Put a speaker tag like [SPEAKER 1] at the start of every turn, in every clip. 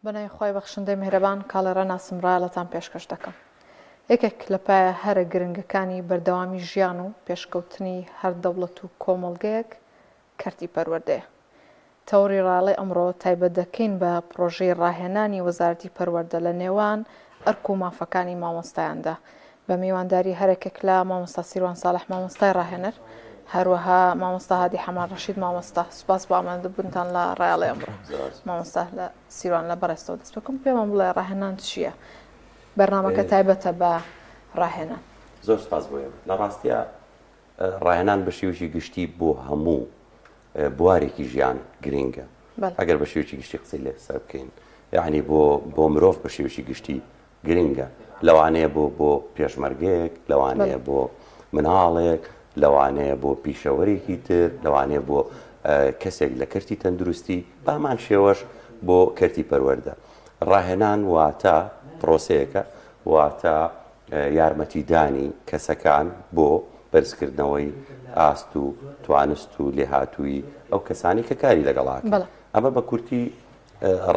[SPEAKER 1] بەناوی خوای بەخشندەی میهرەبان کاڵێ ڕێناسم ڕایەڵەتان پێشکەش دەکەم. یەکێک لە پایە هەرە گرنگەکانی بەردەوامی ژیان و پێشکەوتنی هەر دەوڵەت و کۆمەڵگەیەک کەرتی پەروەردەیە. تەوەری ڕایەڵەی ئەمڕۆ تایبەت دەکەین بە پڕۆژەی ڕاهێنانی وەزارەتی پەروەردە لە نێوان ئەرک و مافەکانی مامۆستایاندا بە میوانداری هەرەکێک لە مامۆستا سیروان ساڵح مامۆستای ڕاهێنەر هەروەها مامۆستا هادی حەمان ڕەشید مامۆستا سوپاس بۆ ئامادەبوونتان لە ڕایەڵەی ئەمڕۆ مامۆستا لە سیروان لە بەڕێزتەوە دەست بکەم پێمان بڵێ ڕاهێنان چییە بەرنامەکە تایبەتە بە ڕاهێنان.
[SPEAKER 2] زۆر سپاس بۆ ئێوە. لە ڕاستیا ڕاهێنان بە شێوەیەکی گشتی بۆ هەموو بوارێکی ژیان گرینگە. ئەگەر بە شێوەیەکی گشتی قسەی لەسەر بکەین یعنی بۆ بۆ مرۆڤ بە شێوەیەکی گشتی گرنگە لەوانەیە بۆ بۆ پێشمەرگەیەک لەوانەیە بۆ مناڵێک لەوانەیە بۆ پیشەوەرێکی تر لەوانەیە بۆ کەسێک لە کەرتی تەندروستی بامان شێوەش بۆ کەرتی پەروەردە ڕاهێنان واتە پرۆسەیەکە واتە یارمەتیدانی کەسەکان بۆ بەرزکردنەوەی ئاست و توانست و لێهاتووی ئەو کەسانی کە کاری لەگەڵاکە ئەمە بە کورتی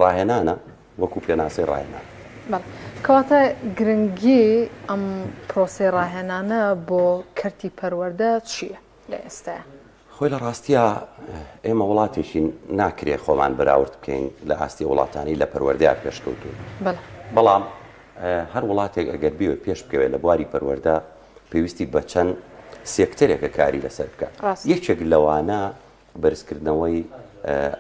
[SPEAKER 2] ڕاهێنانە وەکو پێناسەی ڕاهێنان.
[SPEAKER 1] بەڵێ. کەواتە گرنگی ئەم پرۆسەی ڕاهێنانە بۆ کەرتی پەروەردە چییە لە ئێستایا؟
[SPEAKER 2] خۆی لە ڕاستیا ئێمە وڵاتێکین ناکرێ خۆمان بەراورد بکەین لە ئاستی وڵاتانی لە پەروەردەیا پێشکەوتوون.
[SPEAKER 1] بەڵێ.
[SPEAKER 2] بەڵام هەر وڵاتێک ئەگەر بیەوێت پێش بکەوێت لە بواری پەروەردە پێویستی بە چەند سێکتەرێکە کاری لەسەر بکات.
[SPEAKER 1] ڕاستە.
[SPEAKER 2] یەکێک لەوانە بەرزکردنەوەی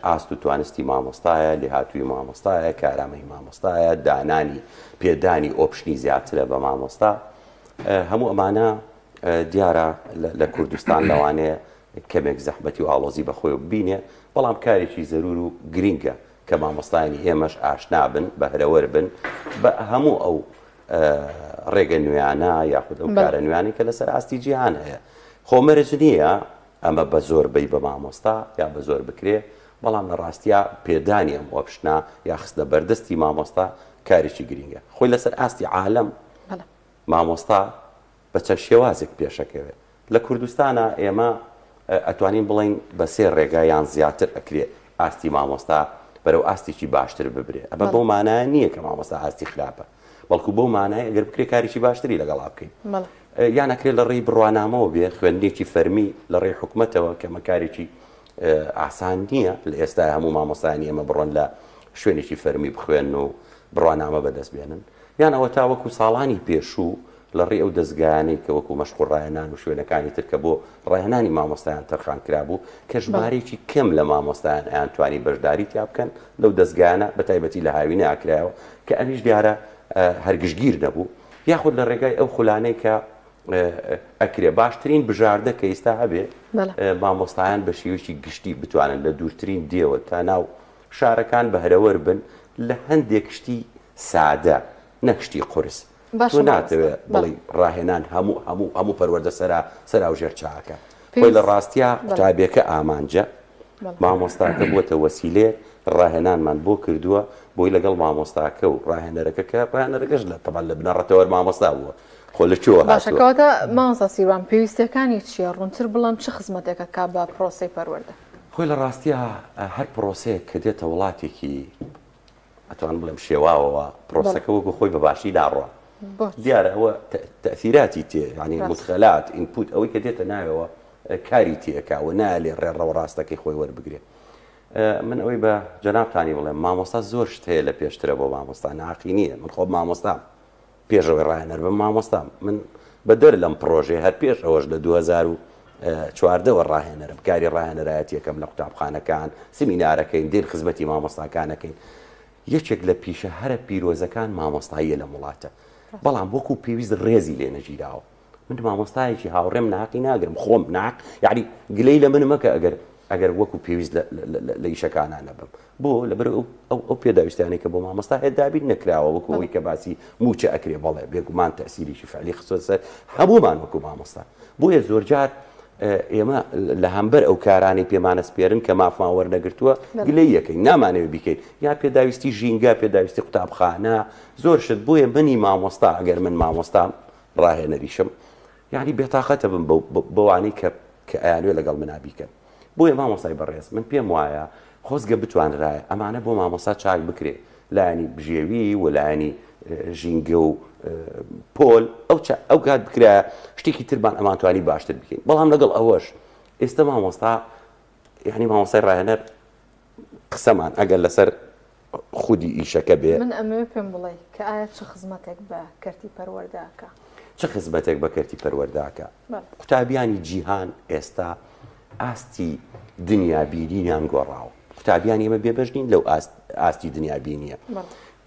[SPEAKER 2] ئاست و توانستی مامۆستایە، لێهاتوویی مامۆستایە، کارامەیی مامۆستایە، دانانی پێدانی option ی زیاترە بە مامۆستا. هەموو ئەمانە دیارە لە کوردستان لەوانەیە کەمێک زەحمەتی و ئاڵۆزی بەخۆی ببینێ، بەڵام کارێکی زەرور و گرینگە کە مامۆستایانی ئێمەش ئاشنا بن، بەهرەوەر بن بە هەموو ئەو ڕێگە نوێیانە یاخود ئەو کارە نوێیانەی کە لەسەر ئاستی جیهان هەیە. خۆ مەرج نییە ئەمە بە زۆر بەی بە مامۆستا یا بە زۆر بکرێ، بەڵام لە ڕاستیا پێدانی ئەم option ە یا خستنە بەردەستی مامۆستا کارێکی گرینگە. خۆی لەسەر ئاستی عالەم مامۆستا بە چەند شێوازێک پێشەکەوێ. لە کوردستانا ئێمە ئەتوانین بڵێین بە سێ ڕێگا یان زیاتر ئەکرێ ئاستی مامۆستا بەرەو ئاستێکی باشتر ببرێ. ئەمە بەو مانایە نییە کە مامۆستا ئاستی خراپە، بەڵکو بەو مانای ئەگەر بکرێ کارێکی باشتری لەگەڵا بکەین. یان ئەکرێ لە ڕێی بڕوانامەوە بێ، خوێندنێکی فەرمی لە ڕێی حکومەتەوە کە ئەمە کارێکی ئاسان نییە لە ئێستا هەموو مامۆستایانی ئێمە بڕۆن لە شوێنێکی فەرمی بخوێن و بڕوانامە بەدەست بێنن، یان ئەوە تا وەکو ساڵانی پێشوو لە ڕێی ئەو دەزگایانەی کە وەکو مەشق و ڕاهێنان و شوێنەکانی تر کە بۆ ڕاهێنانی مامۆستایان تەرخان کرابوو کە ژمارەیەکی کەم لە مامۆستایان ئەیانتوانی بەشداری تیا بکەن لەو دەزگایانە بە تایبەتی لە هاوینە ئەکرایەوە کە ئەمیش دیارە هەر گشتگیر نەبوو یاخود لە ڕێگای ئەو خولانەی کە ئەکرێ باشترین بژاردە کە ئیستا هەبێ مامۆستایان بە شێوەیەکی گشتی بتوانن لە دوورترین دێوە تا ناو شارەکان بەهرەوەر بن لە هەندێک شتی سادە نەک شتی قورس
[SPEAKER 1] باشە
[SPEAKER 2] تۆ
[SPEAKER 1] مامۆستا
[SPEAKER 2] ناتەوێ
[SPEAKER 1] بەڵێ
[SPEAKER 2] بڵێی ڕاهێنان هەموو هەموو هەموو پەروەردە سەرا سەراوژێر چاکە خۆی
[SPEAKER 1] پێویست
[SPEAKER 2] لە ڕاستیا
[SPEAKER 1] بەڵێ
[SPEAKER 2] قوتابیەکە ئامانجە
[SPEAKER 1] بەڵێ
[SPEAKER 2] مامۆستاکە بووەتە وەسیلەیەک ڕاهێنانمان بۆ کردووە بۆی لەگەڵ مامۆستاکە و ڕاهێنەرەکە کە ڕاهێنەرەکەش لە تەبعەن لە بنەڕەتەوە هەر مامۆستا بووە خۆ لە کوێوە
[SPEAKER 1] باشە
[SPEAKER 2] هاتووە
[SPEAKER 1] کەواتە مامۆستا سیروان پێویستیەکانی چییە ڕوونتر بڵێم چ خزمەتێک ئەکا بە پرۆسەی پەروەردە؟
[SPEAKER 2] خۆی لە ڕاستیا هەر پرۆسەیەک کە دێتە وڵاتێکی ئەتوانم بڵێم شێواوەوە پرۆسەکە وەکو خۆی بە باشی ناڕوا دیارە ئەوە تەئسیراتی تێ یعنی مدخلات input ئەوەی کە دێتە ناوەوە کاری تێکا و نالێ ڕێڕەوە ڕاستەکەی خۆی وەربگرێ من ئەوەی بە جەنابتانی بڵێم مامۆستا زۆر شت هەیە لە پێشترە بۆ مامۆستا ناقی نییە من خۆم مامۆستام پێش ئەوەی ڕاهێنەر بم مامۆستام من بەدەر لەم پڕۆژەیە هەر پێش ئەوەش لە 2014 وە ڕاهێنەرم کاری ڕاهێنەرایەتیەکەم لە قوتابخانەکان سمینارەکەین دێن خزمەتی مامۆستاکانەکەین یەکێک لە پیشە هەرە پیرۆزەکان مامۆستاییە لەم وڵاتە بەڵام وەکو پێویست ڕێزی لێ نەگیراوە من مامۆستایەکی هاوڕێم ناقی ناگرم خۆم ناق یعنی گلەی لە من مەکە ئەگەر ئەگەر وەکو پێویست لە ئیشەکانە نەبم بۆ لەبەر ئەو پێداویستیانەی کە بۆ مامۆستا هەیە دابین نەکراوە وەکو ئەوەی کە باسی موچە ئەکرێ بەڵێ بێگومان تەسیریی فعلی خستۆ سەر هەمومان وەکو مامۆستا بۆیە زۆرجار ئێمە لە هەمبەر ئەو کارانەی پێمانە سپێرن کە مافمان وەرنەگرتووە گلەی یەکەین نامانەوێ بیکەین یا پێداویستی ژینگە پێداویستی قوتابخانە زۆر شت بۆیە منی مامۆستا ئەگەر من مامۆستام ڕاهێنەریشم یانی بێتاقەتە بم بەوانەی کە کە ئەیانوێ لەگەڵ منا بیکەن بۆیە مامۆستای بەڕێز من پێم وایە خۆزگە بتوانرایە ئەمانە بۆ مامۆستا چاک بکرێ لایەنی بژێوی و لایەنی ژینگە و پۆل ئەو ئەو کات بکرایە شتێکی ترمان ئەمانتوانی باشتر بکەین بەڵام لەگەڵ ئەوەش ئێستا مامۆستا یعنی مامۆستای ڕاهێنەر قسەمان ئەگەر لەسەر خودی ئیشەکە بێ.
[SPEAKER 1] من ئەمەوێ پێم بڵێی کە ئایا چ خزمەتێک بە کەرتی پەروەردە ئەکا؟
[SPEAKER 2] چ خزمەتێک بە کەرتی پەروەردە ئەکا؟ قوتابیانی جیهان ئێستا ئاستی دنیابینیان گۆڕاوە. قوتابیانی ئێمە بێبەش نین لەو ئاستی دنیابینیە.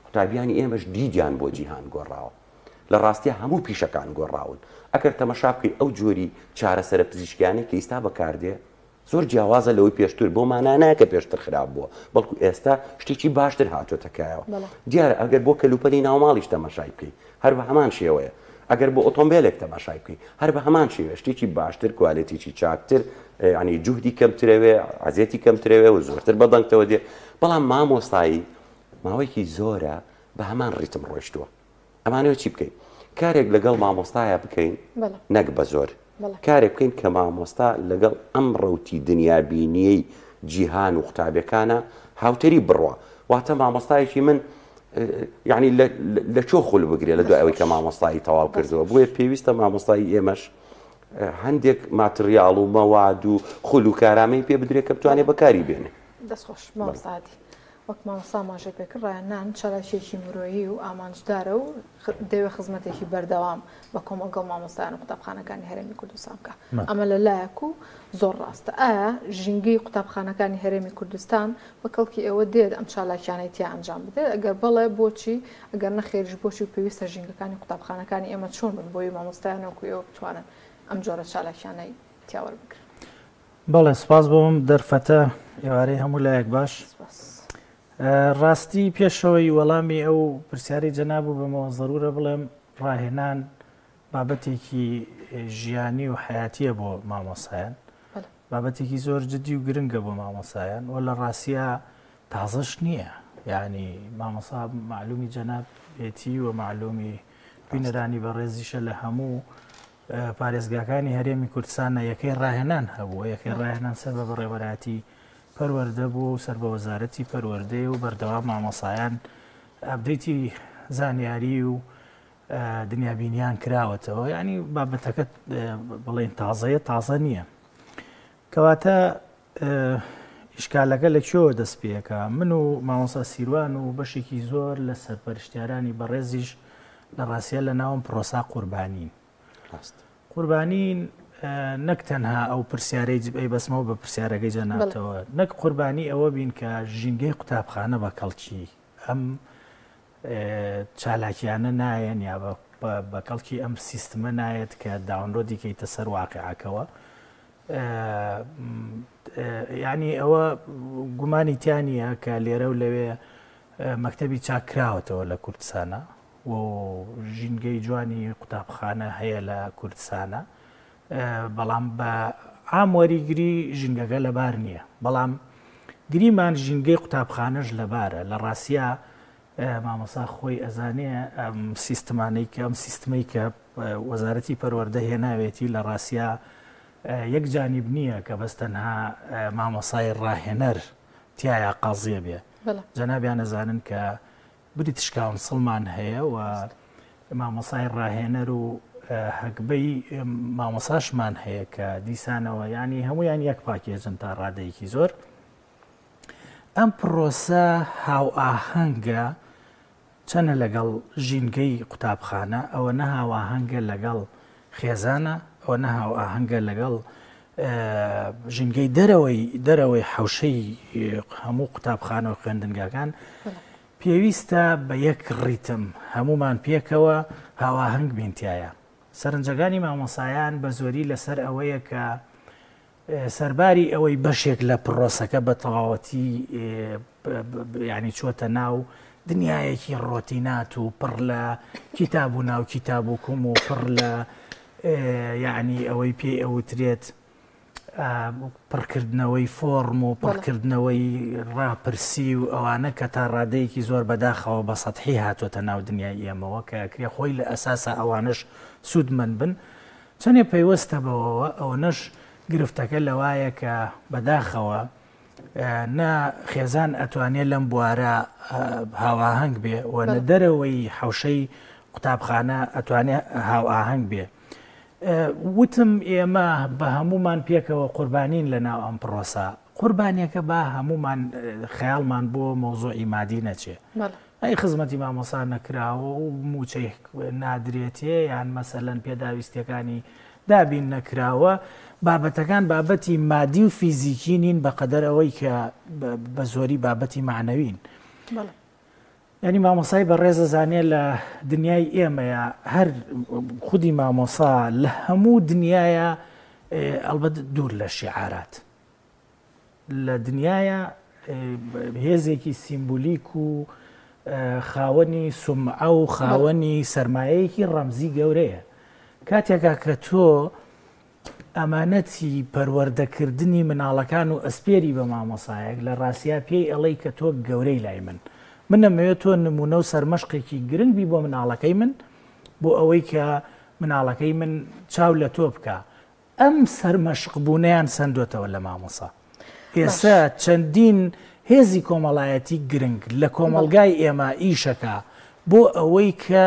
[SPEAKER 2] قوتابیانی ئێمەش دیدیان بۆ جیهان گۆڕاوە. لە ڕاستیا هەموو پیشەکان گۆڕاون. ئەگەر تەمەشا بکەی ئەو جۆری چارەسەرە پزیشکیانەی کە ئیستا بەکاردێ زۆر جیاوازە لەوەی پێشتر بۆ مانا نایە کە پێشتر خراپ بووە بەڵکو ئێستا شتێکی باشتر هاتۆتە کایەوە دیارە ئەگەر بۆ کەلوپەلی ناوماڵیش تەماشای بکەی هەر بە هەمان شێوەیە ئەگەر بۆ ئۆتۆمبیلێک تەماشای بکەی هەر بە هەمان شێوە شتێکی باشتر کوالێتیی چاکتر ینی جوهدی کەمترەوێ عزیەتی کەمترەوێ و زۆرتر بەدەنگتەوە دێ بەڵام مامۆستایی ماوەیەکی زۆرە بە هەمان ڕیتم ڕۆیشتووە ئەمانەوێت چی بکەین؟ کارێک لەگەڵ مامۆستایا بکەین نەک بە زۆر کارێک بکەین کە مامۆستا لەگەڵ ئەم ڕەوتی دنیابینیەی جیهان و قوتابیەکانە هاوتەری بڕوا واتە مامۆستایەکی من یعنی لە چۆ خول بگرێ لە دوای ئەوەی کە مامۆستایی تەواو کردەوە بۆیە پێویستە مامۆستایی ئێمەش هەندێک ماتریاڵ و مەواد و خول و کارامەی پێ بدرێت کە بتوانێت بەکاری بێنێ.
[SPEAKER 1] دەستخۆش مامۆستا هادی. وەک مامۆستا ئاماژەی پێکرد ڕاهێنان چالاکییەکی مرۆیی و ئامانجدارە و دەیەوێت خزمەتێکی بەردەوام بە کۆمەڵگە و مامۆستایان و قوتابخانەکانی هەرێمی کوردستان بکات. ئەمە لە لایەک و زۆر ڕاستە. ئایا ژینگەی قوتابخانەکانی هەرێمی کوردستان بە کەڵکی ئێوە دێت ئەم چالاکیانەی تیا ئەنجام بدرێت؟ ئەگەر بەڵێ بۆچی؟ ئەگەر نەخێریش بۆچی و پێویستە ژینگەکانی قوتابخانەکانی ئێمە چۆن بن بۆی مامۆستایان وەکو ئێوە بتوانن ئەم جۆرە چالاکیانەی تیا وەربگرن؟
[SPEAKER 3] بەڵێ سپاس بۆ ئەم دەرفەتە، ئێوارەی هەموو لایەک باش. ڕاستی پێشەوەی وەڵامی ئەو پرسیارەی جەناب و بەمەوە زەرورە بڵێم ڕاهێنان بابەتێکی ژیانی و حیاتیە بۆ مامۆسایان بابەتێکی زۆر جدی و گرنگە بۆ مامۆسایان و لە ڕاستە تازەش نییە یعنی مامۆسا معلومی جەناب بێتی و معلومی بینەرانی بەڕێزیشە لە هەموو پارێزگاکانی هەرێمی کوردستانە یەکەی ڕاهێنان هەبووە، یەکەی ڕاهێنان سەر بە بەڕێوەبەرایەتی پەروەردە بووە و سەر بە وەزارەتی پەروەردەیە و بەردەوام مامۆسایان ئەپدەیتی زانیاری و دنیابینیان کراوەتەوە ینی بابەتەکە بڵێن تازەیە تازە نییە کەواتە ئیشکالەکە لە کوێوە دەست پێەکە من و مامۆسا سیروان و بەشێکی زۆر لە سەرپەرشتیارانی بەڕێزیش لە ڕاستە لە ناوم پرۆسا قوربانین
[SPEAKER 2] ڕاست.
[SPEAKER 3] قوربانین نەک تەنها ئەو پرسیارەی ئەی بەسمەوە بە پرسیارەکەی جەنابتەوە نەک قوربانی ئەوە بین کە ژینگەی قوتابخانە بە کەڵکی ئەم چالاکیانە نایەن یا بە کەڵکی ئەم سیستمە نایەت کە داونلۆدی کەیتە سەر واقعەکەوە یعنی ئەوە گومانی تیا نییە کە لێرە و لەوێ مەکتتەبی چاک کراوەتەوە لە کوردستانە و ژینگەی جوانی قوتابخانە هەیە لە کوردستانە بەڵام بە عام وەریگری ژینگەکە لەبار نییە بەڵام گریمان ژینگەی قوتابخانەش لەبارە لە ڕاستیا مامۆسا خۆی ئەزانێ ئەم سیستمانەی کە ئەم سیستمەی کە وەزارەتی پەروەردە هێناوێتی لە ڕاستیا یەک جانیب نییە کە بەس تەنها مامۆسای ڕاهێنەر تایە قازیە بێ جەنابیان ئەزانن کە بریتش کاونسڵمان هەیە و مامۆسای ڕاهێنەر و هەگبەی مامۆساشمان هەیە کە دیسانەوە ینی هەمویان یەک پاکێجن تا ڕادەیەکی زۆر ئەم پرۆسە هاوئاهەنگە چەنە لەگەڵ ژینگەی قوتابخانە ئەوە نە هاوئاهەنگە لەگەڵ خێزانە ئەوە نە هاوئاهەنگە لەگەڵ ژینگەی دەرەوەی دەرەوەی حوشەی هەموو قوتابخانە و خوێندنگاکان پێویستە بە یەک ڕیتم هەمومان پێکەوە هاواهەنگ بین تایە سەرنجەکانی مامۆسایان بە زۆری لەسەر ئەوەیە کە سەرباری ئەوەی بەشێک لە پرۆسەکە بە تەواوەتی ینی چووەتە ناو دنیایەکی ڕۆتینات و پڕ لە کیتاب و ناو کیتاب و کوم و پڕ لە یعنی ئەوەی پێی ئەوترێت پڕکردنەوەی فۆڕم و پڕکردنەوەی ڕاپرسی و ئەوانە کە تا ڕادەیەکی زۆر بەداخەوە بە سەحی هاتوۆتە ناو دنیای ئێمەوە کە کرێ خۆی لە ئەساسا ئەوانش سوودمەند بن چەنێ پەیوەستە بەوەوە ئەوەنەش گرفتەکە لەوایە کە بەداخەوە. نە خێزان ئەتوانێ لەم بوارە هاوئاهەنگ بێ و نە دەرەوەی حەوشەی قوتابخانە ئەتوانێ هاوئاهەنگ بێ. وتم ئێمە بە هەمومان پێکەوە قوربانین لە ناو ئەم پرۆسە قوربانیەکە با هەمومان خەیاڵمان بۆ مەوزوعی مادی نەچێ. ئەی خزمەتی مامۆسا نەکراوە و مووچەی نادرێتێ یان مەسەلەن پێداویستیەکانی دابین نەکراوە، بابەتەکان بابەتی مادی و فیزیکی نین بەقەدەر ئەوەی کە بە زۆری بابەتی مەعنەوین. یعنی مامۆسای بەڕێز ئەزانێ لە دنیای ئێمەیە هەر خودی مامۆسا لە هەموو دنیاە ئەلبەت دوور لە شیعارات لە دنیایا هێزێکی سیمبولیک و خاوەنی سومعە و خاوەنی سەرمایەیەکی ڕەمزی گەورەیە. کاتێکا کە تۆ ئەمانەتی پەروەردەکردنی مناڵەکان و ئەسپێری بە مامۆسایەک لە ڕاستیا پێی ئەڵێی کە تۆ گەورەی لای من من ئەمەوێت تۆ نمونە و سەرمەشقێکی گرنگ بی بۆ مناڵەکەی من بۆ ئەوەی کە مناڵەکەی من چاو لە تۆ بکا ئەم سەرمەشق بوونەیان سەندۆتەوە لە مامۆسا. ئێستا چەندین هێزی کۆمەڵایەتی گرنگ لە کۆمەڵگای ئێمە ئیشەکا بۆ ئەوەی کە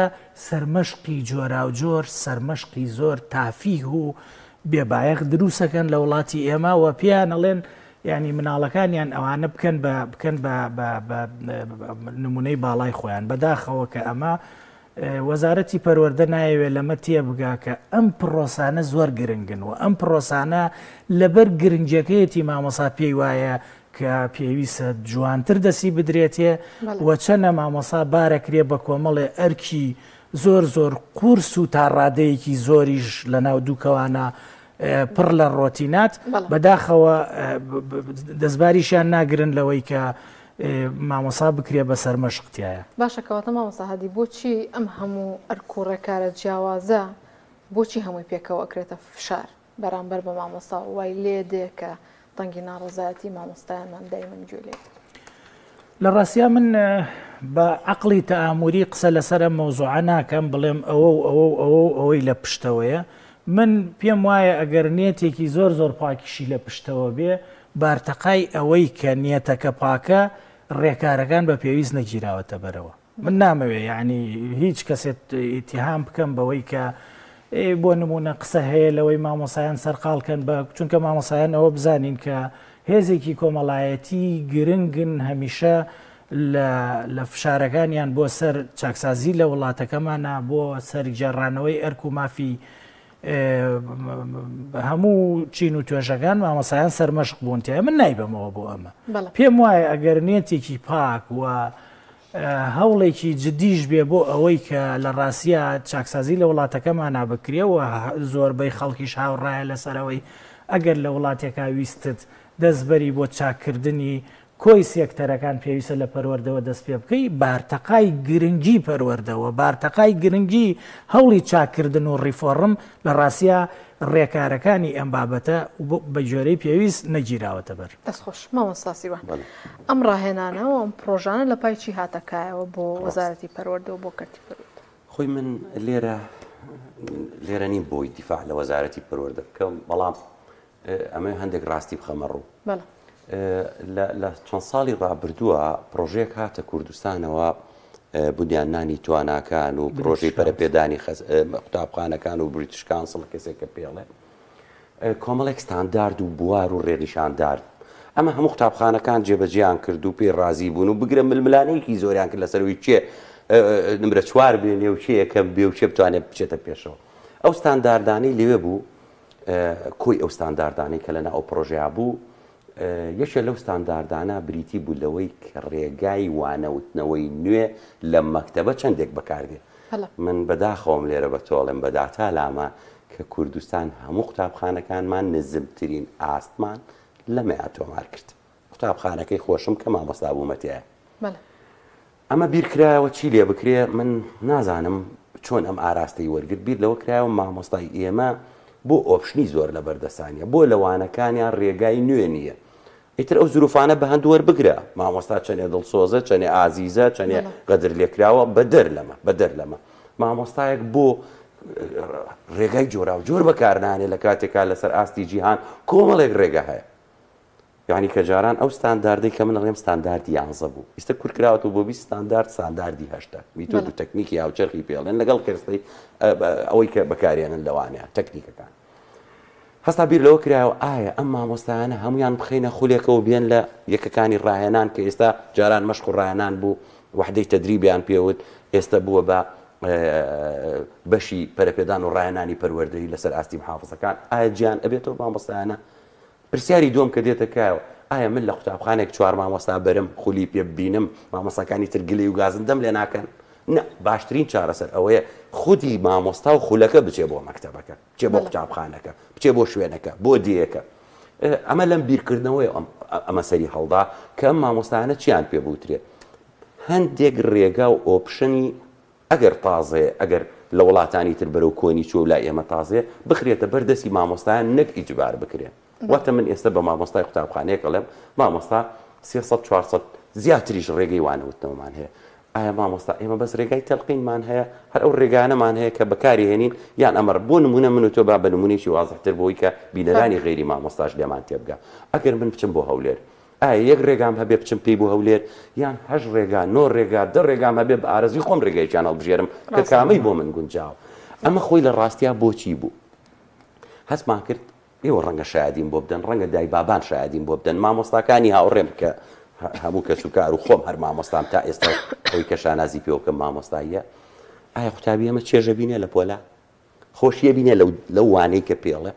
[SPEAKER 3] سەرمەشقی جۆراوجۆر، سەرمەشقی زۆر تافیه و بێ بایەخ دروسەکەن لە وڵاتی ئێمە و پێیان ئەڵێن یانی مناڵەکانیان ئەوانە بکەن بە بکەن بە بە نمونەی باڵای خۆیان. بەداخەوە کە ئەمە وەزارەتی پەروەردە نایەوێت لەمە تێبگا کە ئەم پڕۆسانە زۆر گرنگن و ئەم پڕۆسانە لەبەر گرنگیەکەیەتی مامۆسا پێی وایە کە پێویستە جوانتر دەسی بدرێتێ و چەنە مامۆسا بارەکرێ بە کۆمەڵێ ئەرکی زۆر زۆر قورس و تا ڕادەیەکی زۆریش لە ناو دووکەوانە پڕ لە ڕۆتینات بەداخەوە دەستباریشیان ناگرن لەوەی کە مامۆسا بکرێ بە سەرمەشق تایە.
[SPEAKER 1] باشە کەواتە مامۆستا هادی بۆچی ئەم هەموو ئەرک و ڕێکارە جیاوازە بۆچی هەمووی پێکەوە ئەکرێتە فشار بەرامبەر بە مامۆستا و وای لێ دێ کە دەنگی ناڕەزایەتی مامۆستایانمان دایمەن گوێ لێ بێت؟
[SPEAKER 3] لە ڕاستیا من بە عەقڵی تەئاموری قسە لەسەر ئەم مەوزوعە ناکەم بڵێم ئەوە و ئەوە و ئەوە و ئەوەی لە پشتەوەیە من پێم وایە ئەگەر نیەتێکی زۆر زۆر پاکیشی لە پشتەوە بێ بارتەقای ئەوەی کە نیەتەکە پاکە ڕێکارەکان بە پێویست نەگیراوەتە بەرەوە. من نامەوێ یعنی هیچ کەسێت ئیتیهام بکەم بەوەی کە بۆ نمونە قسە هەیە لەوەی مامۆسایان سەرقاڵکەن بە چونکە مامۆسایان ئەوە بزانین کە هێزێکی کۆمەڵایەتی گرنگن هەمیشە لە فشارەکانیان بۆ سەر چاکسازی لە وڵاتەکەمانە بۆ سەر گێڕانەوەی ئەرک و مافی هەموو چین و توێژەکان مامۆسایان سەرمەشق بوون تیا من نایبەمەوە بۆ ئەمە پێم وایە ئەگەر نێتێکی پاک و هەوڵێکی جددیش بێ بۆ ئەوەی کە لە ڕاستە چاکسازی لە وڵاتەکەمانە بکرێ و زۆربەی خەڵکیش هاوڕایە لەسەرەوەی ئەگەر لە وڵاتێکا ویستت دەستبەری بۆ چاککردنی کۆی سێکتەرەکان پێویستە لە پەروەردەوە دەست پێ بکەی، بارتەقای گرنگی پەروەردە و بارتەقای گرنگی هەوڵی چاککردن و ڕیفۆڕم لە ڕاستیا ڕێکارەکانی ئەم بابەتە بە گوێرەی پێویست نەگیراوەتە بەر.
[SPEAKER 1] دەست خۆش مامۆستا سیروان. ئەم ڕاهێنانە و ئەم پڕۆژانە لە پای چی هاتە کایەوە بۆ وەزارەتی پەروەردە و بۆ کەرتی پەروەردە؟
[SPEAKER 2] خۆی من لێرە لێرە نیم بۆی دیفاع لە وەزارەتی پەروەردە بکەم، بەڵام ئەمەوێ هەندێک ڕاستی بخەمە ڕوو. لە چەند ساڵی ڕابردووە پرۆژەیەک هاتە کوردستانەوە بنیاننانی تواناکان و پرۆژەی پەرەپێدانی قوتابخانەکان و British Council کەسێک کە پێڵێ کۆمەڵێک ستاندارد و بوار و ڕێنیشاندار ئەمە هەموو قوتابخانەکان جێبەجیان کرد و پێی ڕازی بوون و بگرە ململانەیەکی زۆریان کرد لەسەرەوەی کێ نمرە چوار بێنێ و کێ یەکەم بێ و کێ بتوانێت بچێتە پێشەوە ئەو ستانداردانەی لەوێ بوو کۆی ئەو ستانداردانەی کە لەناو ئەو پڕۆژەیا بوو، یەکێ لەو ستانداردانە بریتی بوو لەوەی کە ڕێگای وانەوتنەوەی نوێ لە مەکتەبە چەندێک بەکاردێ. من بەداخەوەم لێرە بە تۆ ئەڵێم بە داتا لامە کە کوردستان هەموو قوتابخانەکانمان نزمترین ئاستمان لەمەیا تۆمار کرد. قوتابخانەکەی خۆشم کە مامۆستا بوومە تیایا. ئەمە بیر کرایەوە چی لێ بکرێ من نازانم چۆن ئەم ئاراستەی وەرگرت بیر لەوە کرایەوە مامۆستای ئێمە بۆ option ی زۆر لە بەردەسانە بۆ لە وانەکانیان ڕێگای نوێ نییە ئیتر ئەو زروفانە بە هەند وەربگرە مامۆستا چەنێ دڵسۆزە چەنێ ئازیزە چەنێ غەدر لێکراوە بەدەر لەمە بەدەر لەمە مامۆستایەک بۆ ڕێگای جۆراوجۆر بەکارنانێ لە کاتێکا لەسەر ئاستی جیهان کۆمەڵێک ڕێگا هەیە. یەعنی کە جاران ئەو ستانداردەی کە من ئەڵێم ستانداردی یانزە بوو ئیستە کورت کراوەتەوە بۆ 20 ستاندارد ستانداردی هەشتە میتۆد و تەکنیکی هاوچەرخی پێڵێن لەگەڵ کەرستەی ئەوەی کە بەکارێنن لەوانەیە تەکنیکەکان هەستا بیر لەوە کرایەوە ئایا ئەم مامۆستایانە هەمویان بخینە خولێکەوە بێن لە یەکەکانی ڕاهێنان کە ئێستا جاران مەشق و ڕاهێنان بوو وحدەی تەدریبیان پێوت ئێستا بووە بە بەشی پەرەپێدان و ڕاهێنانی پەروەردەی لەسەر ئاستی محافزەکان ئایا جیان ئەبێتەوە مامۆستایانە پرسیاری دووەم کە دێتە کایەوە، ئایا من لە قوتابخانێک چوار مامۆستا بەرم خولی پێ ببینم، مامۆستاکانی تر گلەی و گازندەم لێ ناکەن؟ نا، باشترین چارەسەر ئەوەیە خودی مامۆستا و خولەکە بچێ بۆ مەکتەبەکە، بچێ بۆ قوتابخانەکە، بچێ بۆ شوێنەکە، بۆ دێیەکە. ئەمە لەم بیرکردنەوەی ئەمە سەری هەڵدا کە ئەم مامۆستایانە چیان پێ بوترێ؟ هەندێک ڕێگا و option ی ئەگەر تازەیە، ئەگەر لە وڵاتانی تر بەرەو کۆنی چووە و لای ئێمە تازەیە، بخرێتە بەر دەستی مامۆستایان نەک ئیجبار بکرێن. واتە من ئێستە بە مامۆستای قوتابخانەیەک ئەڵێم، مامۆستا 300 400 زیاتریش ڕێگەی وانەوتنەوەمان هەیە. ئایا مامۆستا ئێمە بەس ڕێگای تەلقینمان هەیە؟ هەر ئەو ڕێگانەمان هەیە کە بەکاری هێنین یان ئەمە بۆ نموونە من و تۆ با بە نموونەیەکی وازحتر بۆی کە بینەرانی غەیری مامۆستاش لێمان تێبگا. ئەگەر من بچم بۆ هەولێر ئایا یەک ڕێگام هەبێ بچم پێی بۆ هەولێر یان هەشت ڕێگا نۆ ڕێگا دە ڕێگام هەبێ بە ئارەزوی خۆم ڕێگایەکیان هەڵبژێرم کە کامەی بۆ من گونجاوە ئەمە خۆی لە ڕاستیا بۆچی بوو هەستمان کرد ئێوە ڕەنگە شایەدیم بۆ بدەن ڕەنگە دای بابان شایەدیم بۆ بدەن مامۆستاکانی هاوڕێم کە هەموو کەس و کار و خۆم هەر مامۆستام تا ئێستا ئەوی کە شانازی پێوە بکەم مامۆستاییە ئایا قوتابی ئەمە چێژە بینێ لە پۆلا خۆشیە بینێ لەو وانەی کە پێڵێ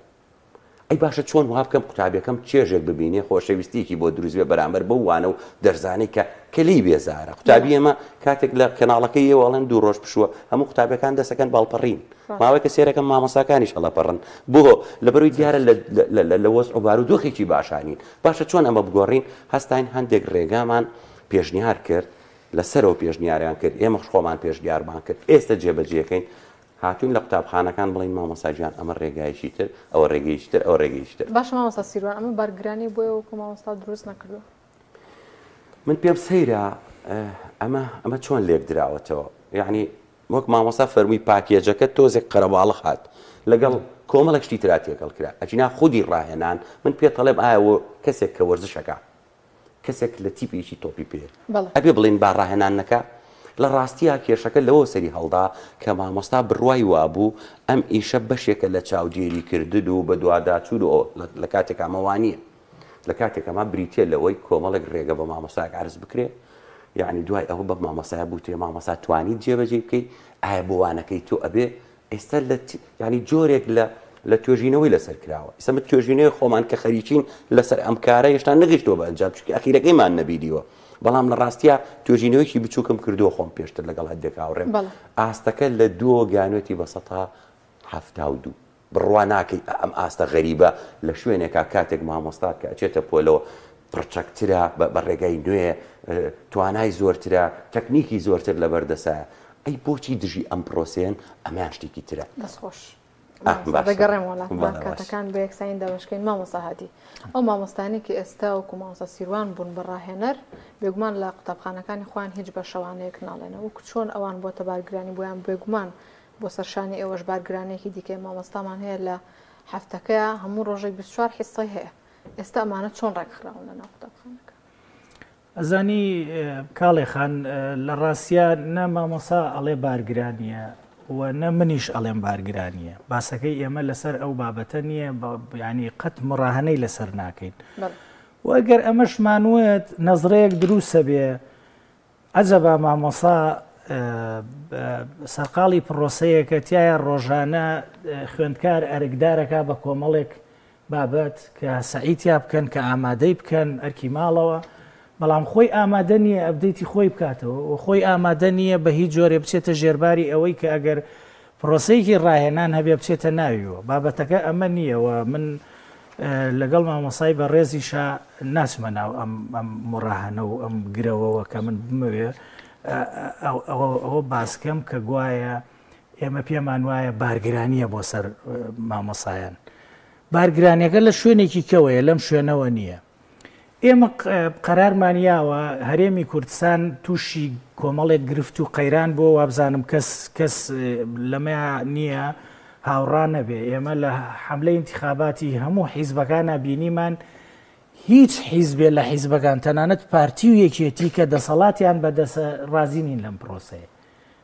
[SPEAKER 2] ئەی باشە چۆن وا بکەم قوتابیەکەم چێژێک ببینێ خۆشەویستیەکی بۆ دروست بێ بەرامبەر بەو وانە و دەرزانەی کە کە لێی بێزارە قوتابی ئێمە کاتێک لە کەناڵەکەی ئێوە ئەڵێن دوو ڕۆژ پشووە هەموو قوتابیەکان دەسەکەن باڵپەڕین ماوەیەکە سێرەکەم مامۆستاکانیش هەڵەپەڕن بۆ لەبەروی دیارە لە وەزع و بارودۆخێکی باشانین باشە چۆن ئەمە بگۆڕین هەستاین هەندێک ڕێگامان پێشنیار کرد لەسەرەوە پێشنیاریان کرد ئێمەش خۆمان پێشنیارمان کرد ئێستا جێبەجێکەین هاتووین لە قوتابخانەکان بڵێین مامۆستا گیان ئەمە ڕێگایەکی تر، ئەوە ڕێگەیەکی تر، ئەوە ڕێگەیەکی تر.
[SPEAKER 1] باشە مامۆستا سیروان ئەمە بارگرانی بۆ ئێوە وەکو مامۆستا دروست نەکردووە؟
[SPEAKER 2] من پێم سەیرە ئەمە ئەمە چۆن لێک دراوەتەوە یعنی وەک مامۆستا فەرمووی پاکێجەکە تۆزێک قەرەباڵغ هات لەگەڵ کۆمەڵێک شتی ترا تێکەڵ کرا ئەجینا خودی ڕاهێنان من پێتەڵێم ئایا کەسێک کە وەرزشەکە کەسێک لە تیپێکی تۆپی پێ ئەبێ بڵێین با ڕاهێنان نەکا؟ لە ڕاستیا کێشەکە لەوە سەری هەڵدا کە مامۆستا بڕوای وابوو ئەم ئیشە بەشێکە لە چاودێری کردن و بەدواداچوون و ئەوە لە کاتێکا ئەمە وا نییە لە کاتێک ئەمە بریتییە لەوەی کۆمەڵێک ڕێگە بە مامۆستایەک عەرز بکرێ یعنی دوای ئەوە بە مامۆستایە بوترێ مامۆستا توانیت جێبەجێی بکەی ئایا بۆ وانەکەی تۆ ئەبێ ئێستا لە یانی جۆرێک لە لە توێژینەوەی لەسەر کراوە ئێستا من توێژینەوەی خۆمان کە خەریکین لەسەر ئەم کارە هێشتا نەگەیشتووە بە ئەنجام چونکە ئەخیرەکەیمان نەبینیوە بەڵام لە ڕاستیا توێژینەوەیەکی بچووکم کردووە خۆم پێشتر لەگەڵ هەندێک هاوڕێم ئاستەکە لە دووەوە گەیانوێتی بە 72% بڕوا ناکەی ئەم ئاستە غەریبە لە شوێنێکا کاتێک مامۆستا کە ئەچێتە پۆلەوە پڕچەکترە بە ڕێگای نوێ توانای زۆرترە تەکنیکی زۆرتر لەبەر دەسایە ئەی بۆچی دژی ئەم پرۆسەیەن ئەمەیان شتێکی ترە.
[SPEAKER 1] دەست خۆش مامۆستا دەگەڕێم وەڵاتمان کاتەکان بە یەکسانی دابەشکەین مامۆستا هادی ئەو مامۆستانی کە ئێستا وەکو مامۆستا سیروان بوون بە ڕاهێنەر بێگومان لە قوتابخانەکانی خۆیان هیچ بە شەوانەیەک ناڵێنەوە وەکو چۆن ئەوان بۆتە بارگرانی بۆیان بێگومان بۆ سەرشانی ئێوەش بارگرانێکی دیکەی مامۆستامان هەیە لە هەفتەکەیە هەموو ڕۆژێک 24 حیسەی هەیە ئێستا ئەمانە چۆن ڕێکخراون لە ناو قوتابخانەکە؟
[SPEAKER 3] ئەزانی کاڵێ خان لە ڕاستیا نە مامۆسا ئەڵێ بارگرانیە و نە منیش ئەڵێم بارگرانیە باسەکەی ئێمە لەسەر ئەو بابەتە نییە ینی قەت مڕاهنەی لەسەر ناکەین و ئەگەر ئەمەشمان وت نەزرەیەک دروسە بێ عەجەبا مامۆسا سەرقاڵی پڕۆسەیەکە تایە ڕۆژانە خوێندکار ئەرکدارەکە بە کۆمەڵێک بابەت کە سەعی تیا بکەن کە ئامادەی بکەن ئەرکی ماڵەوە بەڵام خۆی ئامادە نییە update ی خۆی بکاتەوە و خۆی ئامادە نییە بە هیچ جۆرێ بچێتە ژێرباری ئەوەی کە ئەگەر پرۆسەیەکی ڕاهێنان هەبێ بچێتە ناویەوە بابەتەکە ئەمە نییە و من لەگەڵ مامۆسای بەڕێزیشا ناچمە ناو ئەم ئەم مڕاهەنە و ئەم گرەوەوە کە من بمەوێ ئەوە باسکەم کە گوایە ئێمە پێمان وایە بارگرانییە بۆ سەر مامۆسایان. بارگرانیەکە لە شوێنێکی کەوەیە لەم شوێنەوە نییە. ئێمە قەرارمان یاوە هەرێمی کوردستان تووشی کۆمەڵێک گرفت و قەیران بۆ وابزانم کەس کەس لەمە نییە هاوڕا نەبێ ئێمە لە حملەی انتخاباتی هەموو حیزبەکانە بینیمان. هیچ حیزبێ لە حیزبەکان تەنانەت پارتی و یەکێتی کە دەسەڵاتیان بەدەسە ڕازی نین لەم پرۆسەیە.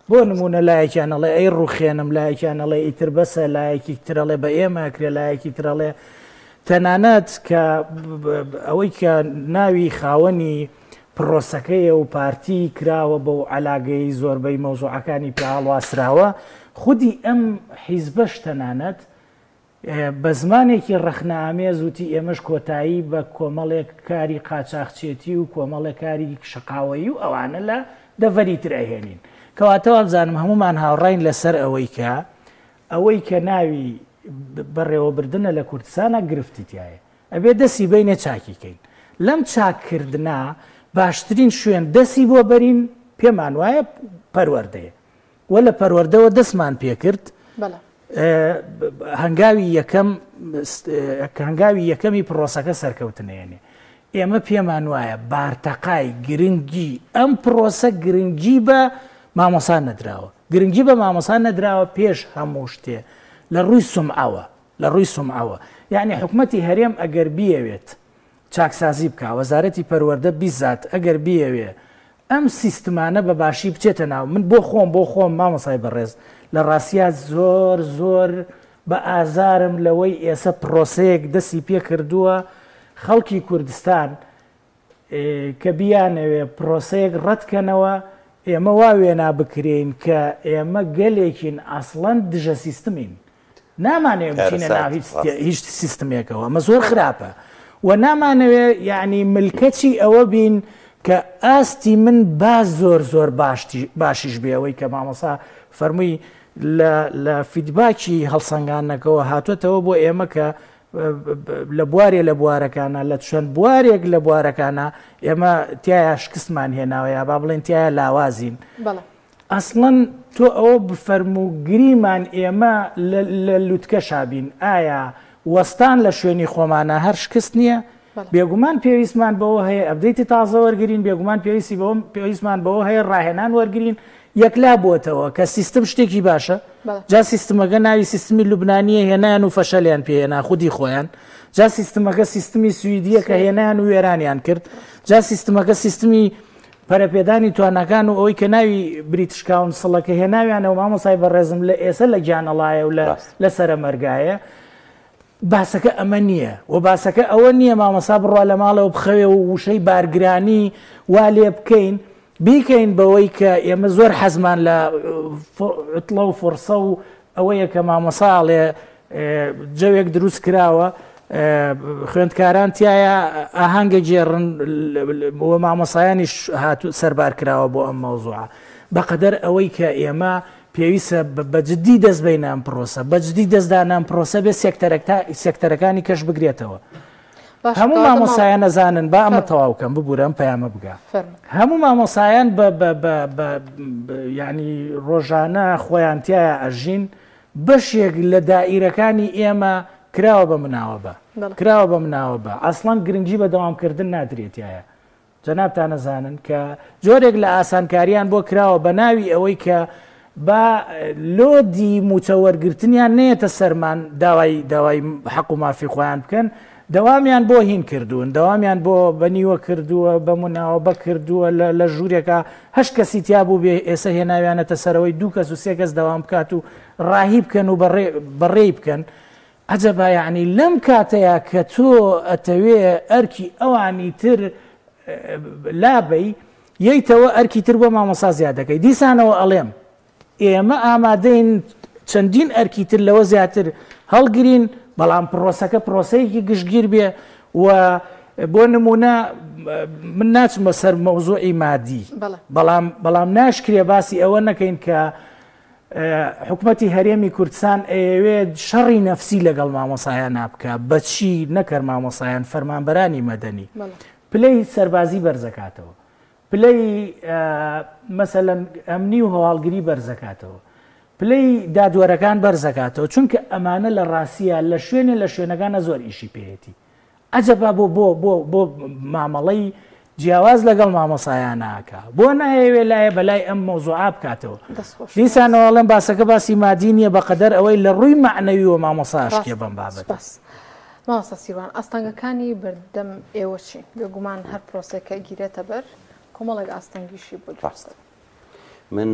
[SPEAKER 3] بۆ نموونە لایەکیان ئەڵێ ئەی ڕوخێنم، لایەکیان ئەڵێ ئیتر بەسە، لایەکی تر ئەڵێ بە ئێمە ئەکرێ، لایەکی تر ئەڵێ تەنانەت کە ئەوەی کە ناوی خاوەنی پرۆسەکەیە و پارتی کراوە بەو عەلاگەی زۆربەی مەوزوعەکانی پێ هەڵواسراوە، خودی ئەم حیزبەش تەنانەت بە زمانێکی ڕەخنەئامێز وتی ئێمەش کۆتایی بە کۆمەڵێک کاری قاچاخچێتی و کۆمەڵێک کاری شەقاوەیی و ئەوانە لە دەڤەری تر ئەهێنین. کەواتە وابزانم هەموومان هاوڕاین لەسەر ئەوەی کە ئەوەی کە ناوی بەڕێوەبردنە لە کوردستانا گرفتی تیایە. ئەبێ دەسی بەینێ چاکی کەین. لەم چاککردنە باشترین شوێن دەسی بۆ بەرین پێمان وایە پەروەردەیە. و لە پەروەردەوە دەستمان پێکرد هەنگاوی یەکەم هەنگاوی یەکەمی پرۆسەکە سەرکەوتنێنێ ئێمە پێمان وایە بارتەقای گرنگی ئەم پرۆسە گرنگی بە مامۆسا نەدراوە گرنگی بە مامۆسا نەدراوە پێش هەموو شتێ لە ڕووی سمعەوە لە ڕووی سمعەوە یعنی حکومەتی هەرێم ئەگەر بیەوێت چاکسازی بکە وەزارەتی پەروەردە بیزات ئەگەر بیەوێ ئەم سیستمانە بە باشی بچێتە ناو من بۆ خۆم بۆ خۆم مامۆسای بەڕێز لە ڕاستیا زۆر زۆر بە ئازارم لەوەی ئێسە پرۆسەیەک دەسی پێ کردووە خەڵکی کوردستان کە بیانەوێ پرۆسەیەک ڕەتکەنەوە ئێمە وا وێنا بکرێین کە ئێمە گەلێکین ئەسڵەن دژە سیستمین نامانەوێ بچینە ناو هیچ هیچ سیستمێکەوە ئەمە زۆر خراپە و نامانەوێ یعنی ملکەچی ئەوە بین کە ئاستی من با زۆر زۆر باشیش بێ ئەوەی کە مامۆسا فەرمووی لە feedback ی هەڵسەنگانەکەەوە هاتوێتەوە بۆ ئێمە کە لە بوارێ لە بوارەکانە لە چەند بوارێک لە بوارەکانە ئێمە تایە شکستمان هێناوە یا با بڵێن تایە لاوازین. ئەسڵەن تۆ ئەوە بفەرموو گریمان ئێمە لە لوتکەشا بین ئایا وەستان لە شوێنی خۆمانا هەر شکست نییە؟ بێگومان پێویستمان بەوە هەیە update ی تازە وەرگرین بێگومان پێویستی بەوە پێویستمان بەوە هەیە ڕاهێنان وەرگرین یەکلا بووەتەوە کە سیستم شتێکی باشە جا سیستمەکە ناوی سیستمی لوبنانیە هێنایان و فەشەلیان پێهێنا خودی خۆیان جا سیستمەکە سیستمی سویدیە کە هێنایان و وێرانیان کرد جا سیستمەکە سیستمی پەرەپێدانی تواناکان و ئەوەی کە ناوی British Council ە کە هێناویانەوە مامۆسای بەڕێزم لە ئێسە لە گیانەڵایە و لە سەرەمەرگایە باسەکە ئەمە نییە و باسەکە ئەوە نییە مامۆسا بڕوا لە ماڵەوە بخەوێ و وشەی بارگرانی وا لێ بکەین بیکەین بەوەی کە ئێمە زۆر حەزمان لە عوتڵە و فڕسە و ئەوەیە کە مامۆسا ئەڵێ جەوێک دروست کراوە خوێندکاران تایە ئاهەنگە گێڕن و مامۆسایانیش هاتو سەربار کراوە بۆ ئەم مەوزوعە بەقەدەر ئەوەی کە ئێمە پێویستە بەجددی دەست بینە ئەم پرۆسە بەجددی دەستدانام پرۆسە بێ سێکتەرەکانی کەش بگرێتەوە هەموو مامۆسایان نەزانن با ئەمە تەواو کەم ببورە ئەم پەیامە بگا هەموو مامۆسایان بە ینی ڕۆژانە خۆیان تایە ئەژین بەشێک لە دائیرەکانی ئێمە کراوە بە مناوە بە کراوە بە مناوە بە ئەسڵەن گرنگی بە دەوامکردن نادرێتایە جەنابتان ئەزانن کە جۆرێک لە ئاسانکاریان بۆ کراوە بە ناوی ئەوەی کە با لۆدی موچە وەرگرتنیان نەیەتە سەرمان داوای داوای حەق و مافی خۆیان بکەن دەوامیان بۆ هین کردوون دەوامیان بۆ بەنیوە کردووە بە مناوە کردووە لە ژوورێکە هەشت کەسی تیا بوو بێ ئێسە هێناویانەتە سەرەوەی دوو کەس و سێ کەس دەوام بکات و ڕاهی بکەن و بەڕێی بکەن عەجەبا یەعنی لەم کاتەیا کە تۆ ئەتەوێ ئەرکی ئەوانی تر لابەی یەیتەوە ئەرکی تر بۆ مامۆسا زیاد دەکەی دیسانەوە ئەڵێم ئێمە ئامادەین چەندین ئەرکی تر لەوە زیاتر هەڵگرین بەڵام پرۆسەکە پرۆسەیەکی گشتگیر بێ و بۆ نمونە من ناچمە سەر مەوزوعی مادی بەڵام بەڵام ناشکرێ باسی ئەوە نەکەین کە حکومەتی هەرێمی کوردستان ئەیەوێت شەڕی نەفسی لەگەڵ مامۆسایانا بکا بەچی نەکەر مامۆسایان فەرمانبەرانی مەدەنی پلەی سەربازی بەرزەکاتەوە پلەی مەسەلەن ئەمنی و هەواڵگری بەرزەکاتەوە پلەی دادوەرەکان بەرزەکاتەوە چونکە ئەمانە لە ڕاستە لە شوێنێ لە شوێنەکانە زۆر ئیشی پێیەتی عەجەبا بۆ بۆ بۆ بۆ مامەڵەی جیاواز لەگەڵ مامۆسایانە ئەکا بۆ نایەوێ لایە بەلای ئەم مەوزوعە بکاتەوە دیسانەوە ئەڵێم باسەکە باسی مادی نییە بەقەدەر ئەوەی لە ڕووی مەعنەویوە مامۆسا ئەشکێ بەم بابەتە.
[SPEAKER 1] سپاس. مامۆستا سیروان، ئاستەنگەکانی بەردەم ئێوە چین؟ بێگومان هەر پرۆسەیەک کە ئەگیرێتە بەر کۆمەڵێک ئاستەنگیشی بۆ دروست
[SPEAKER 2] ڕاستە. من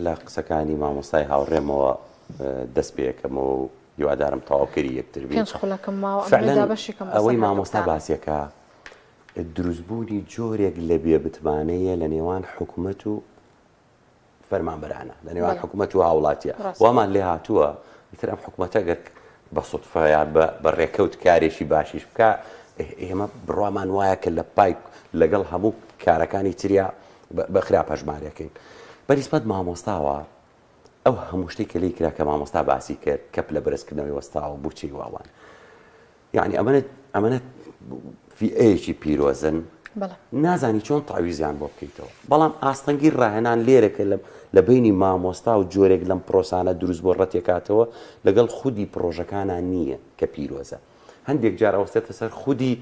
[SPEAKER 2] لە قسەکانی مامۆستای هاوڕێمەوە دەست پێ ئەکەمەوە و هیوادارم تەواوکەری یەکتر بین.
[SPEAKER 1] پێنج خولەکم ماوە، ئەمەوێ
[SPEAKER 2] فعلا
[SPEAKER 1] دابەشی کەم بەسەر
[SPEAKER 2] ئەوەی مامۆستا
[SPEAKER 1] هەردووکتان.
[SPEAKER 2] باسیەکا دروستبوونی جۆرێک لە بێمتمانەیە لە نێوان حکومەت و فەرمانبەرانە لە نێوان حکومەت و هاوڵاتیە وامان لێ هاتووە ئیتر ئەم حکومەتە گەر بە سوتفە یا بە ڕێکەوت کارێکی باشیش بکە ئێمە بڕوامان وایە کە لە پای لەگەڵ هەموو کارەکانی تریا بە خراپ هەژمارەکەین بەنیسبەت مامۆستاوە ئەو هەموو شتێک کە لی کرا کە مامۆستا باسی کرد کە پلە بەرزکردنەوەی وەستاوە بچی واوان یەعنی ئەمەنە ئەمەنە فیئەیەکی پیرۆزن نازانی چۆن تەعویزیان بۆ بکەیتەوە بەڵام ئاستەنگی ڕاهێنان لێرە کە لە بینی مامۆستا و جۆرێک لەم پرۆسانە دروست بۆ ڕەتێکاتەوە لەگەڵ خودی پرۆژەکانە نییە کە پیرۆزە هەندێک جار ئەوەستێتە سەر خودی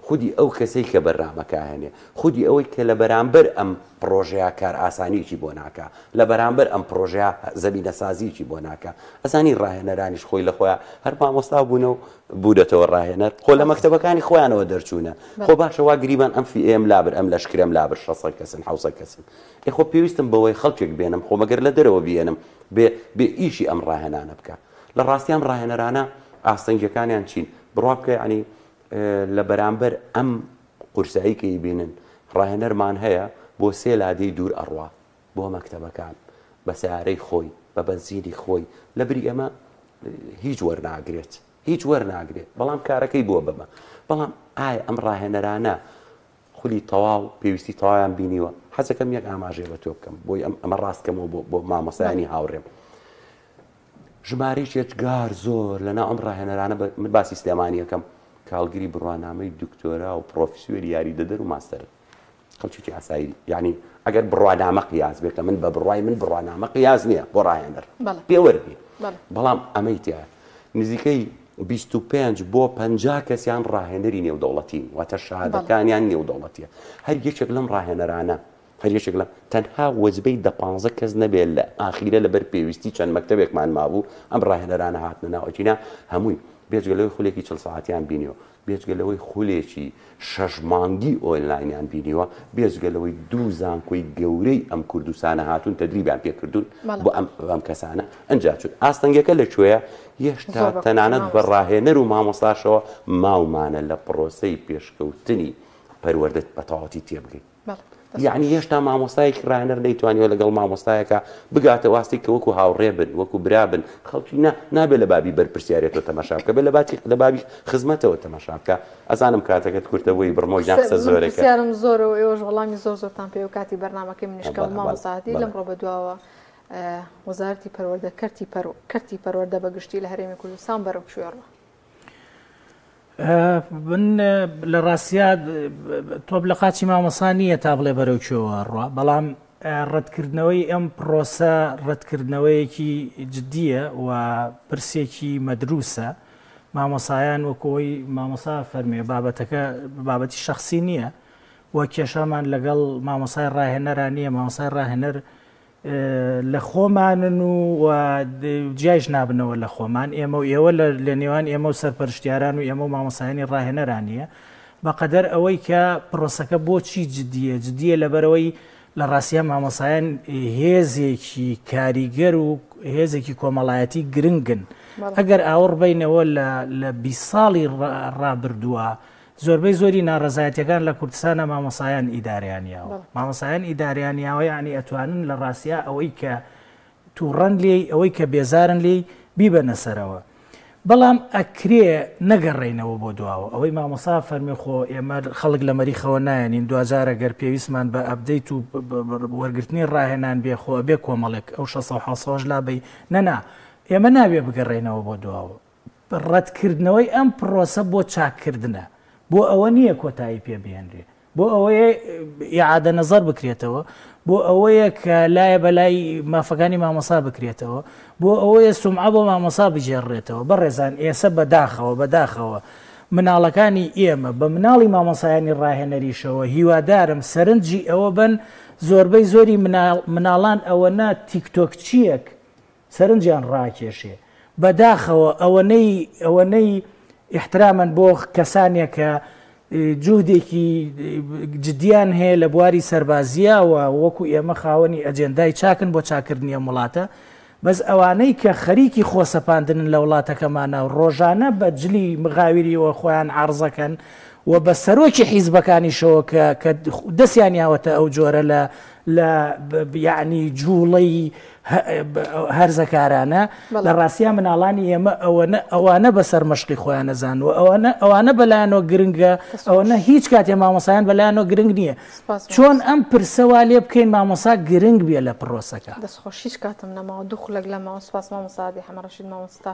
[SPEAKER 2] خودی ئەو کەسەی کە بەرنامەکە هێنێ خودی ئەوەی کە لە بەرامبەر ئەم پڕۆژەیە کارئاسانیی بۆ ناکا، لە بەرامبەر ئەم پڕۆژەیە زەمینەسازیی بۆ ناکا. ئەزانی ڕاهێنەرانیش خۆی لە خۆیا هەر مامۆستا بوونە و بوونەتەوە ڕاهێنەر، خۆ لە مەکتەبەکانی خۆیانەوە دەرچوونە. خۆ باشە وا گریمان ئەم فیئەیەم لابرد، ئەم لەشکرەم لابرد، شەسەد کەسن، حەوسەد کەسن. ئێ خۆ پێویستم بەوەی خەڵکێک بێنم، خۆ مەگەر لە دەرەوە بیێنم بێ بێ ئیشی ئەم ڕاهێنانە بکا. لە ڕاستی ئەم ڕاهێنەرانە ئاستەنگییەکانیان چین؟ بڕوا بکە یەعنی لە بەرامبەر ئەم قورسایی کە ئیبینن ڕاهێنەرمان هەیە بۆ سێ لادێی دوور ئەڕوا بۆ مەکتەبەکان بە سەیارەی خۆی بە بەنزینی خۆی لە بری ئەمە هیچ وەرناگرێت هیچ وەرناگرێت بەڵام کارەکەی بووە بەمە بەڵام ئایا ئەم ڕاهێنەرانە خولی تەواو پێویستی تەواویان بینیوە حەزەکەم یەک ئاماژەیە بە تۆ بکەم بۆی ئەم ئەمە ڕاستکەمەوە بۆ بۆ مامۆستایانی هاوڕێم ژمارەیەکی ئێجگار زۆر لەناو ئەم ڕاهێنەرانە من باسی سلێمانیەکەم کە هەڵگری بڕوانامەی دکتۆرا و پڕۆفیسۆری یاریدەدەر و ماستەرن خەڵکێکی ئاسایی یعنی ئەگەر بڕوانامە قیاس بێت کە من بە بڕوای من بڕوانامە قیاس نییە بۆ ڕاهێنەر پێوەر نییە بەڵام ئەمەی تیا نزیکەی 25 بۆ 50 کەسیان ڕاهێنەری نێودەوڵەتین واتە شادەکانیان نێودەوڵەتیە هەر یەکێک لەم ڕاهێنەرانە هەر یەکێک لە تەنها وەجبەی دە پانزە کەس نەبێت لە ئاخیرە لەبەر پێویستی چەند مەکتەبێکمان مابوو ئەم ڕاهێنەرانە هاتنە ناو ئەگینا هەمووی بێجگە لەوەی خولێکی چل سەعاتیان بینیوە بێجگە لەوەی خولێکی شەش مانگی ئۆنلاینیان بینیوە بێجگە لەوەی دوو زانکۆی گەورەی ئەم کوردستانە هاتوون تەدریبیان پێکردوون بۆ ئەم ئەم کەسانە ئەنجا چون ئاستەنگەکە لە کوێیە هێشتا تەنانەت بە ڕاهێنەر و مامۆستاشەوە ماومانە لە پرۆسەی پێشکەوتنی پەروەردە بە تەواوەتی تێبگەین. یەعنی هێشتا مامۆستایەکی ڕاهێنەر نەیتوانیوە لەگەڵ مامۆستایەکە بگاتە واستی کە وەکو هاوڕێ بن وەکو برا بن خەڵکی نا نابێت لە بابی بەرپرسیارێتەوە تەماشا بکە بێ لە باتی لە بابی خزمەتەوە تەماشا بکە ئەزانم کاتەکەت کورتە بۆی بڕمەوە گیان قسە زۆرەکە
[SPEAKER 1] پرسیارم زۆرە و ئێوەش وەڵامی زۆر زۆرتان پێ و کاتی بەرنامەکەی منیش کەم مامۆستا هادی لەمڕۆ بەدواوە وەزارەتی پەروەردە کەرتی کەرتی پەروەردە بە گشتی لە هەرێمی کوردستان بەرەو کوێ ڕوە؟
[SPEAKER 3] من لە ڕاستیا تۆپ لە قاچی مامۆسا نییە تا بڵێ بەرەو کوێوە ڕوا بەڵام ڕەتکردنەوەی ئەم پرۆسە ڕەتکردنەوەیەکی جددیە و پرسێکی مەدروسە مامۆسایان وەکۆی مامۆسا فەرمێ بابەتەکە بابەتی شخصی نییە و کێشامان لەگەڵ مامۆسای ڕاهێنەران نییە مامۆسای ڕاهێنەر لە خۆمانن و جیایش نابنەوە لە خۆمان ئێمە و ئێوە لە نێوان ئێمە و سەرپەرشتیاران و ئێمە و مامۆسایانی ڕاهێنەران نییە بەقەدەر ئەوەی کە پرۆسەکە بۆچی جدیە جدیە لەبەرەوەی لە ڕاستە مامۆسایان هێزێکی کاریگەر و هێزێکی کۆمەڵایەتی گرنگن ئەگەر ئاوڕ بینەوە لە 20 ساڵی ڕابردووە زۆربەی زۆری ناڕەزایەتیەکان لە کوردستانا مامۆسایان ئیدارەیان یاوە مامۆسایان ئیدارەیان یاوە یعنی ئەتوانن لە ڕاستیا ئەوەی کە تووڕەن لێی ئەوەی کە بێزارن لێی بیبەنە سەرەوە بەڵام ئەکرێ نەگەڕێینەوە بۆ دواوە ئەوەی مامۆسا فەرمی خۆ ئێمە خەڵک لە مەریخەوە نایەنین دواجارە گەر پێویستمان بە update و وەرگرتنی ڕاهێنان بێ خۆ ئەبێ کۆمەڵێک ئەو 600 حوسەوەش لابەی نەنا ئێمە نابێ بگەڕێینەوە بۆ دواوە ڕەتکردنەوەی ئەم پڕۆسە بۆ چاککردنە، بۆ ئەوە نییە کۆتایی پێ بهێنرێ، بۆ ئەوەیە ئیعادە نەزەر بکرێتەوە، بۆ ئەوەیە کە لایە بە لای مافەکانی مامۆسا بکرێتەوە، بۆ ئەوەیە سومعە بۆ مامۆسا بگێڕرێتەوە. بەڕێزان ئێسە بەداخەوە، بەداخەوە مناڵەکانی ئێمە بە مناڵی مامۆسایانی ڕاهێنەریشەوە هیوادارم سەرنجی ئەوە بەن زۆربەی زۆری مناڵان ئەوەنە تیکتۆکچییەک سەرنجیان ڕاکێشێ بەداخەوە ئەوەنەی ئەوەنەی ئیحترامەن بۆ کەسانێک کە جوهدێکی جدیان هەیە لە بواری سەربازیە و وەکو ئێمە خاوەنی ئەجێندای چاکن بۆ چاکردنی ئەم وڵاتە بەس ئەوانەی کە خەریکی خۆسەپاندنن لە وڵاتەکەمانە و ڕۆژانە بە جلی مغاویریەوە خۆیان عەرزەکەن و بە سەرۆکی حیزبەکانیشەوە کە کە دەستیان یاوەتە ئەو جۆرە لە لە یعنی جوڵەی هەرزەکارانە لە ڕاستیا مناڵانی ئێمە ئەوەنە ئەوانە بەسەر مەشقی خۆیان نەزان و ئەوانە ئەوانە بەلایەنەوە گرنگە ئەوەنە هیچ کاتێ مامۆسایان بەلایەنەوە گرنگ نییە چۆن ئەم پرسە وا لێ بکەین مامۆسا گرنگ بێ لە پرۆسەکە.
[SPEAKER 1] دەست خۆش هیچ کاتم نەماوە دوو خولەک لەماوە سوپاس مامۆستا هادی حەمە ڕەشید مامۆستا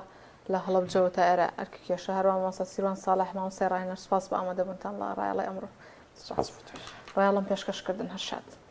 [SPEAKER 1] لە هەڵەبجەوە تا ئێرە ئەرکی کێشە هەروە مامۆستا سیروان ساڵح مامۆستای ڕاهێنەر سوپاس بۆ ئامادەبوونتان لە ڕایەڵی ئەمڕۆ سوپاس ڕایەڵم پێشکەش کردن هەر شاد.